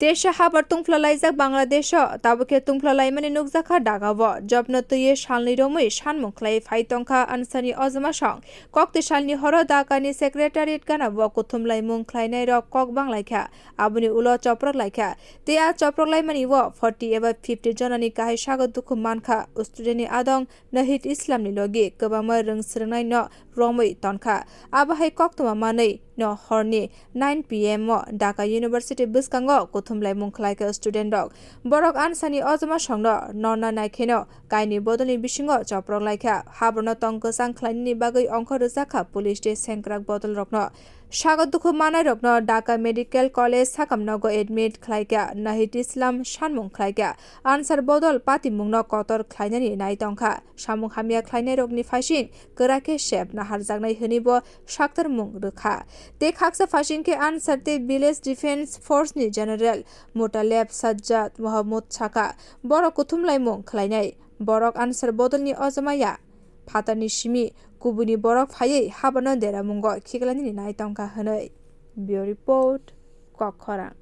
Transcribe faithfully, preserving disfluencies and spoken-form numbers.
Teisa habar tungphlalaijak Bangladesho, tabukhe tungphlalaimani nukjakha Dhakao. Jobno twiwi salni romwi sanmung khlai phai tongkha Ansarni ojma song. Kokti salni horo Dhakani secretariat ganao kuthumlaimung khlainairok kok banglaikha, aboni ulo choproklaikha. Tei a choproklaimani o forty eba fifty jonani kahai sago dukhu mankha. Studentni adong Nahid Islamni logi kwbangma rwng swrwngnaino romwi tonkha. Abo hai koktwma manwi no horni nine P M o Dhaka University bwskango kuthumlaimung khlaikha student rok. Borok Ansarni ojma songno nonna naikheno kaini bodolni bisingo choprok laikha. Haborno tong kwchang khlainani bagwi ongkho rwjakha police tei sengkrak bodol rokno. Sago dukhu manairokno Dhaka Medical College sakamnogo admit khlaikha. Nahid Islam sanmung khlaikha. Ansar bodol patimungno kotor khlainani nai tongkha. Samung hamya khlainairokni phaising kwra khe sep naharjaknai hwnwibo saktarmung rwkha. Tei khaksa phaising khe Ansar tei Village Defence Force ni General Mutaleb Sajjad Mohammud sakha, borok kuthumlaimung khlainai. Borok Ansar bodolni ojma ya phatarni simi kubuni borok phaiwi habano deramungo khiklainani nai tongkha hwnwi. Bureau Report, Kokkhorang.